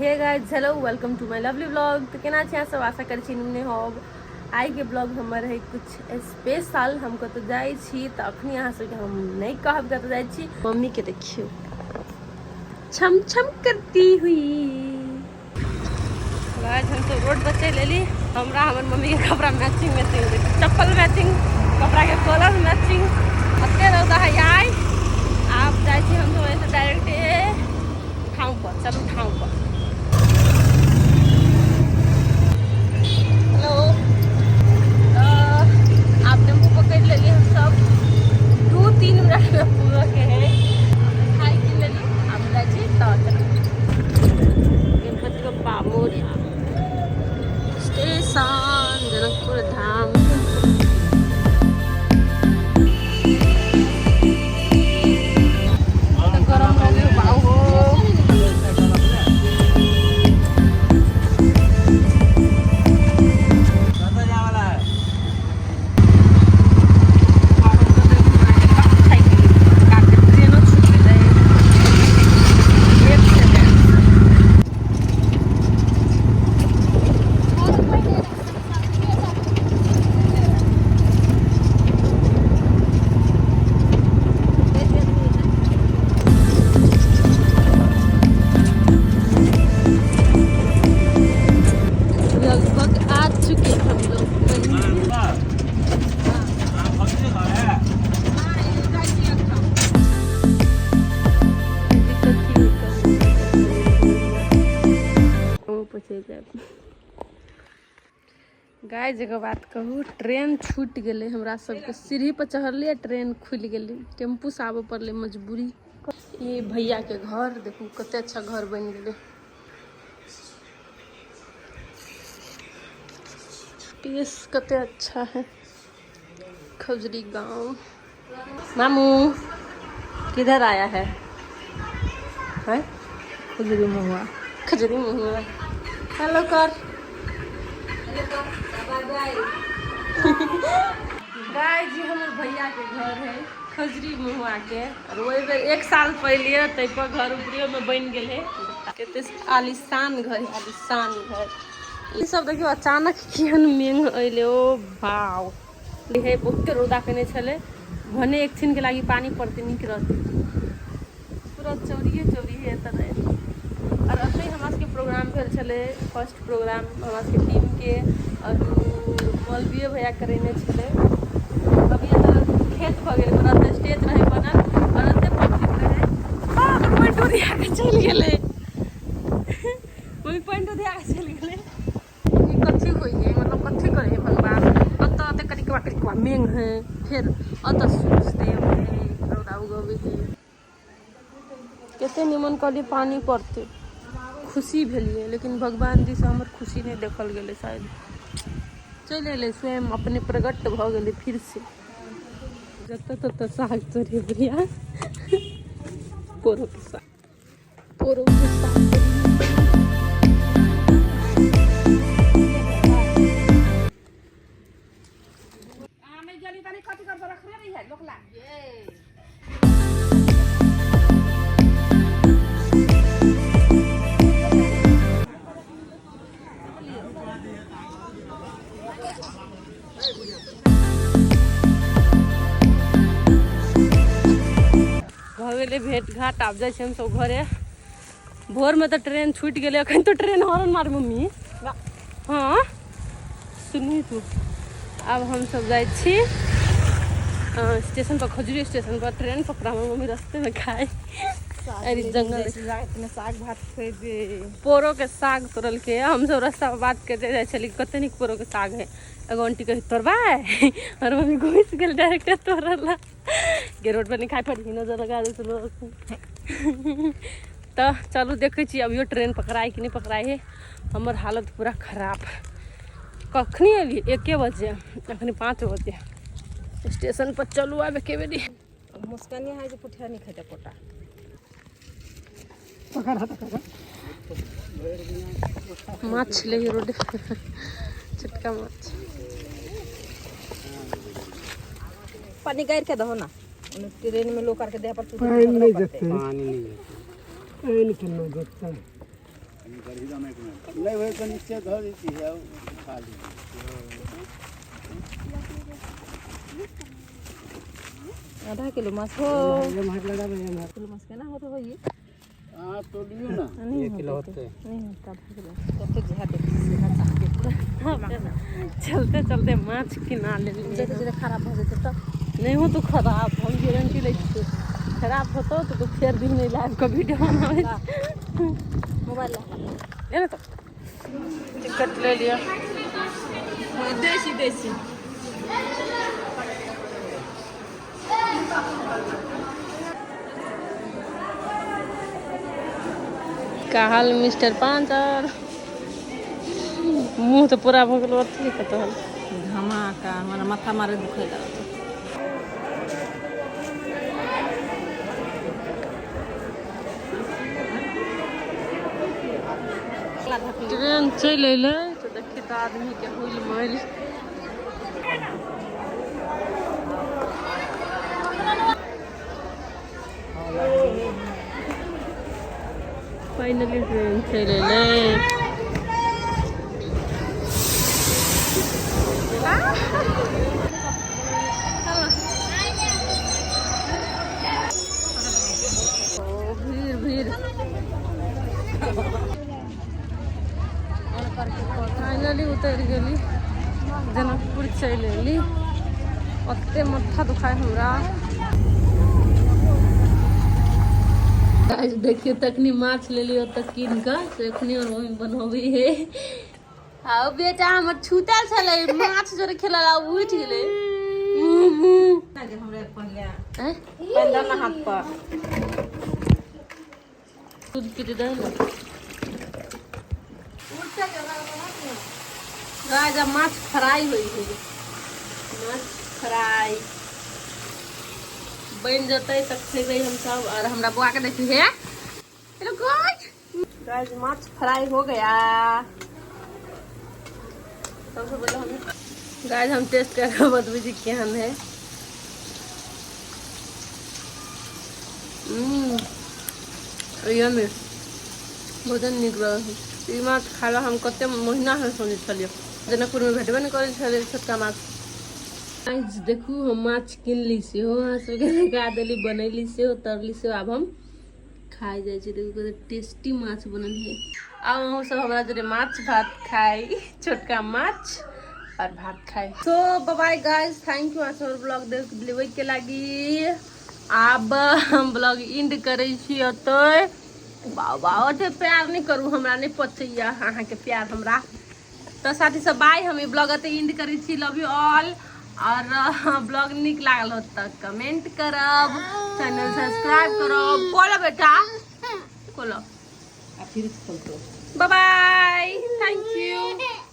Hey guys, hello, welcome to my lovely vlog. तऽ केना छी अहाँ सब? आशा करै छी निमने होब। आइके ब्लॉग हमर है कुछ स्पेशल। हम कतौ जाइ छी तऽ अखनी अहाँ सबके हम नहि कहब कतौ जाइ छी। मम्मी के देखियौ छम छम करती हुई। गाइस, हम सब रोड पर चलि एली। हमरा हमर मम्मी के कपड़ा मैचिंग मैचिंग, चप्पल मैचिंग, कपड़ा के कलर मैचिंग। अते रौदा है आइ। आब जाइ छी हम सब डायरेक्ट ठाउँ पर। चलू ठाउँ पर। हेलो, आब टेम्पू पकड़ि लेलियै हम सब। 2-3 मिनट में पूरा के है। मिठाई कीन लेली, आब जाइ छी। तऽ चलू। गणपति बप्पा मोरिया। स्टेशन जनकपुर धाम। गरम हो गयो बाऊ हो। ट्रेनो छूट गेलै एक सेकेंड। लगभग आ चुके हम लोग मंदिर। दिक्कत की होई पहुँच जायब। गाइस, एगो बात कहू? ट्रेन छूटि गेलै हमरा सबके। सीढ़ी पर चढ़लियै, ट्रेन खुलि गेलै। टेम्पू से आबऽ पड़लै, मजबूरी। ई भैया के घर देखू, कते अच्छा घर बनि गेलै। स्पेस कते अच्छा है। खजरी गांव। मामू किधर आया है? हैं? खजरी महुआ। खजरी महुआ। हेलो कर। गाइस जी, हमर भैया के घर है खजरी महुआ के। और ओहि बेर एक साल पहले ताहि पर घर ऊपरियो में बनि गेल है। कते आलीशान घर है, आलीशान घर। ई सब देखियौ, अचानक केहन मेघ अइले। ओ बाव हे, बहुते रौदा केने छलै। भने एक छिन के लागि पानी पड़तै, नीक रहतै। पूरा चौरिये चौरिये एतऽ रहै। और अखनी हमरा सबके प्रोग्राम भेल छलै, फर्स्ट प्रोग्राम हमरा सबके टीम के, और मौलवियो भैया करेने छलै। अभी एतऽ खेत भऽ गेलै पूरा। एतऽ स्टेज रहै बनल और एते पब्लिक रहै। बाप रे, पैंट उधिया के चलि गेलै। मम्मी, पैंट उधिया के चलि गेलै। ई कथी होइ है? मतलब कथी करे है भगवान? अतऽ अते करिकवा करिकवा मेघ है, फेर अतऽ सूरज देव है, रौदा उगबै है। कते निमन कहलियै पानी पड़तै, खुशी भेलियै, लेकिन भगवान जी से हमर खुशी नहि देखल गेलै शायद। चलि एलै स्वयं, अपने प्रकट भऽ गेलै फिर से। जतऽ ततऽ साग तोड़े बुढ़िया। पोरो के साग, पोरो के साग। भऽ गेलै भेंट घाट। आब जाइ छी हमसब घरे। भोरमे तऽ ट्रेन छूटि गेलै। अखन तऽ ट्रेन हॉर्न मार मम्मी। हँ, सुनही तू। आब हमसब जाइ छी स्टेशन पर, खजुरी स्टेशन पर ट्रेन पकड़ा। मम्मी रास्ते में खाए। अरे जंगल। साग भात खेबे। पोरो के साग तोड़लकै। हमसब रास्ता पर बात करते जाइ छली, कते नीक पोरो के साग है। एगो आंटी कही तोड़बै और मम्मी घुसि गेल डायरेक्ट तोड़ला के। रोड पर नहीं खाइ पड़ी, नजर लगा दे लोग। तऽ चलू, देखै छी अभियो ट्रेन पकड़ाइ कि नहि पकड़ाइ है। हमर हालत पूरा खराब। कखनी एलियै? 1 बजे। अखनी 5 बजे। स्टेशन पर चलू आब एके बेरी। मुस्कानी है जे पुठिया नहीं खेते कोटा। माछ ले रोड, छोटका माछ। पानी गार के दहो ना, ट्रेन में लोग करके देह पर। पानि नहि जेतै। पानी नहीं जेतै। पानि केना जेतै? नहीं भाई कनी से धर दी है खा ली। आधा किलो माछ हो। किलो माछ केना होत होई? हां तो लियो ना, 1 किलो होते नहीं होता, आधा किलो। कते जेहा देखी सेहा चाहके पूरा। चलते चलते माछ किना लेलियै। जेते जेते खराब हो जेते तब नहीं हो तो खराब, हम गारंटी लै छियै। खराब होतो तो तू फेर दिन नहीं लाइव का वीडियो बनाबै। मोबाइल ला ले ना, तो टिकट ले लिया। देसी देसी का हाल मिस्टर पांचर? मुँह तो पूरा भऽ गेल अथी कतऽ। धमाका हमरा माथा मारे दुखै लागल। ट्रेन चलि अयलै तऽ देखी तऽ आदमीके हुल मैल। फाइनली ट्रेन चलि अयलै। ओ भीड़ भीड़। फाइनली उतरि गेली, जनकपुर चलि एली। ओते माथा दुखाय हमरा। देखियो तखनी माछ लेली ओतऽ कीन कऽ, से एखनी और मम्मी बनबी है। आओ बेटा हमर छूतल छलै माछ जोरे खेलल, आ उठि गेलै। हमरे पहिले आँय? पैंदा ना हाथ पर। दूध पीते दही ने। गाइस अब माछ फ्राई हुई है। माछ फ्राई बन जतै तऽ खेबै हम सब। और हमरा बौआ के देखी है। हेलो गाइस, गाइस माछ फ्राई हो गया। सबसे पहले हम गाइस हम टेस्ट करके बतबै छी केहन है। यम्मी, बहुत नीक लगै छै। ई माछ खाय ला हम कते महीना से सोचै छलियै, जनकपुरमे भेटबे नहि करै छलै छोटका माछ। गाइस देखू, हम माछ किनली सेहो, अहाँ सबके देखा देली, बनैली सेहो, तरली सेहो। आब हम खाइ जाइ छी। देखू कते टेस्टी माछ बनल है। आब अहूँ सब हमरा जोरे माछ भात खाइ, छोटका माछ और भात खाइ। So bye guys, thank you अहाँ सब ब्लॉग देख लेबै के लागी। आब हम ब्लॉग एंड करै छी ओतय। बाबा ओते प्यार नहि करू, हमरा नहि पचैया अहाँके प्यार हमरा। तऽ साथी सब बाय, हम ई ब्लॉग एतऽ एंड करै छी। Love you all. और ब्लॉग नीक लागल हो तऽ कमेंट करब, चैनल सब्सक्राइब करब। बोलो बेटा, बोलो। आ फिर खोलतो। Bye bye, thank you.